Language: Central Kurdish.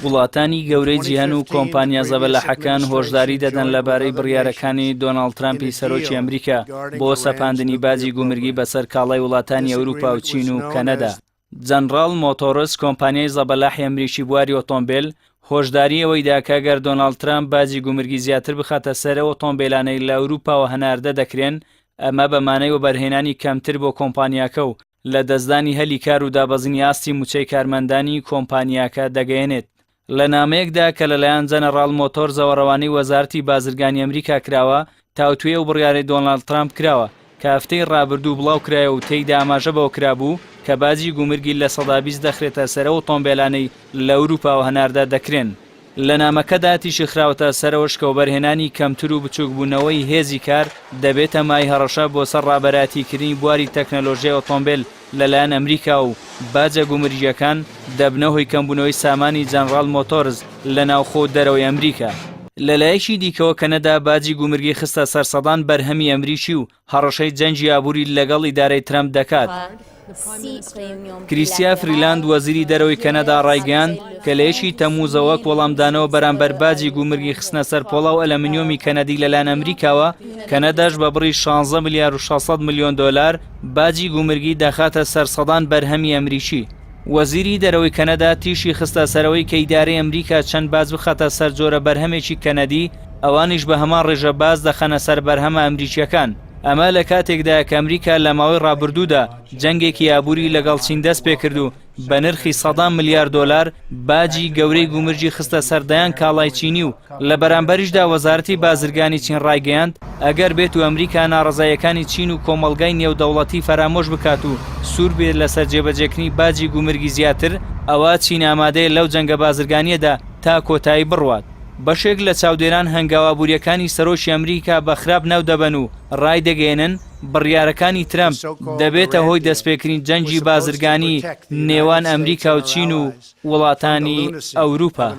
وڵاتانی گەورەی جیهان و کۆمپانیا زەبەلاحەکان هۆشداری دەدەن لەبارەی بڕیارەکانی دۆناڵد ترەمپی سەرۆکی ئەمریکا بۆ سەپاندنی باجی گومرگی بەسەر کاڵای وڵاتانی ئەوروپا و چین و کەنەدا. جەنڕاڵ مۆتۆڕس، کۆمپانیای زەبەلاحی ئەمریکی بواری ئۆتۆمبێل، هۆشداری ئەوەی دا کە گەر دۆناڵد ترەمپ باجی گومرگی زیاتر بخاتە سەر ئەو ئۆتۆمبێلانەی لە ئەوروپاوە هەناردە دەکرێن، ئەمە بە مانای وەبەرهێنانی کەمتر بۆ کۆمپانیاکە و لەدەستدانی هەلی کار و دابەزینی ئاستی مووچەی کارمەندانی کۆمپانیاکە دەگەیەنێت. لە نامەیەکدا کە لەلایەن جەنەڕاڵ مۆتۆرزەوە ڕەوانەی وەزارەتی بازرگانی ئەمریکا کراوە، تاوتوێی ئەو بڕیارەی دۆناڵد ترامپ کراوە کە هەفتەی ڕابردوو بڵاوکرایەوە و تێیدا ئاماژە بەوە کرابوو کە باجی گومرگی 20% دەخرێتە سەر ئەو ئۆتۆمبێلانەی لە ئەوروپاوە هەناردە دەکرێن. لە نامەکەدا تیشک خراوەتە سەر ئەوەش کە وەبەرهێنانی کەمتر و بچووکبوونەوەی هێزی کار دەبێتە مایەی هەڕەشە بۆ سەر ڕابەرایەتیکردنی بواری تەکنەلۆژیای ئۆتۆمبێل لەلایەن ئەمریکا و باجە گومرگییەکان دەبنە هۆی کەمبوونەوەی سامانی جەنڕاڵ مۆتۆرز لە ناوخۆ و دەرەوەی ئەمریکا. لەلایەکی دیکەوە کەنەدا باجی گومرگی خستە سەر سەدان بەرهەمی ئەمریکی و هەڕەشەی جەنگی ئابووری لەگەڵ ئیدارەی ترەمپ دەکات. کریستیا فریلاند وەزیری دەرەوەی کەنەدا ڕایگەیاند کە لە یەکی تەمموزەوە وەک وەڵامدانەوە بەرامبەر باجی گومرگی خستنە سەر پۆڵا و ئەلەمنیۆمی کەنەدی لەلایەن ئەمریکاوە، کەنەداش بە بڕی 16 ملیار و 600 ملیۆن دۆلار باجی گومرگی دەخاتە سەر سەدان بەرهەمی ئەمریکی. وەزیری دەرەوەی کەنەدا تیشی خستە سەر ئەوەی کە ئیدارەی ئەمریکا چەند باج بخاتە سەر جۆرە بەرهەمێکی کەنەدی، ئەوانیش بە هەمان ڕێژە باج دەخەنە سەر بەرهەمە ئەمریکییەکان. ئەمە لە کاتێکدایە کە ئەمریکا لە ماوەی ڕابردوودا جەنگێکی ئابووری لەگەڵ چین دەستپێکرد و بە نرخی سەدان ملیار دۆلار باجی گەورەی گومرگی خستە سەر دەیان کاڵای چینی و لە بەرامبەریشدا وەزارەتی بازرگانی چین ڕایگەیاند ئەگەر بێت و ئەمریکا ناڕەزاییەکانی چین و کۆمەڵگای نێودەوڵەتی فەرامۆش بکات و سوور بێت لەسەر جێبەجێکردنی باجی گومرگی زیاتر ئەوا چین ئامادەیە لەو جەنگە بازرگانییەدا تا کۆتایی بڕوات. بەشێک لە چاودێران هەنگاوە ئابوورییەکانی سەرۆکی ئەمریکا بە خراپ ناودەبەن و ڕایدەگەیەنن، بڕیارەکانی ترەمپ دەبێتە هۆی دەستپێکردنی جەنگی بازرگانی نێوان ئەمریکا و چین و وڵاتانی ئەوروپا.